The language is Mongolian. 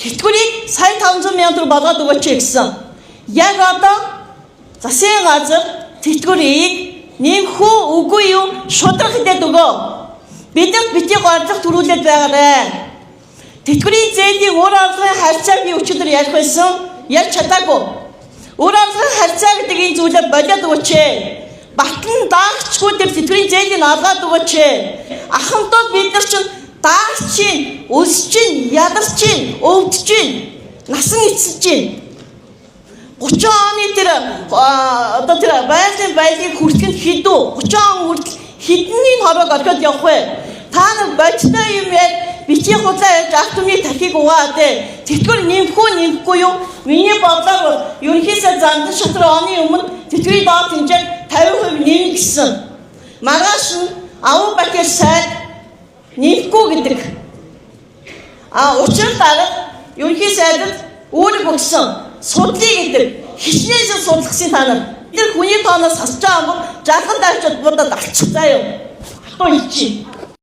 Тэтгэврийг сая 500 мянган төгрөг болгоод өгөөч гэсэн. Яг одоо засгийн газар тэтгэврийг нэмэх үү үгүй юу шударга хэдээд өгөө. Биднэрт бити горлох төрүүлээд байгаарэ. Тэтгэврийн зээлийн үр орлогын харьцааг би өчигдөр ярих байсан. Ярьж чадаагүй. Үр орлогын харьцаа гэдэг энэ зүйлээ болиод өгөөч. Батлан даагчгүй тэр тэтгэврийн зээлийг олгоод өгөөч. Ахамтууд бид нар чинь даагч чинь, өсөж чинь, ядарч чинь, өвдөж чинь, насан эцэж чинь. 30 оны тэр одоо тэр байгалийн баялагийг хүртэх нь хэдүү? 30 он хүртэл хэдний хороог орхиод явах вэ? Та нар бодтой юм яг бичиг худлаа ярьж ард түмний тархийг угаад ээ. Тэтгэвэр нэмэх үү нэмэхгүй юу? Миний бодлоор бол ерөнхийдөө зандан шатрын оны өмнө тэтгэврийн доод хэмжээг 50% нэмнэ гэсэн. Маргааш нь Аван Бакир сайд нэмэхгүй гэдэг. А учир дарга ерөнхий сайдад үүрэг өгсөн. Судлаа гэдэг. Хичнээн судлахсын та нар. Тэр хүний тооноос хасч байгаа юм бол жалган дайчид будаад алчих заа юу. Хатуу хийчих.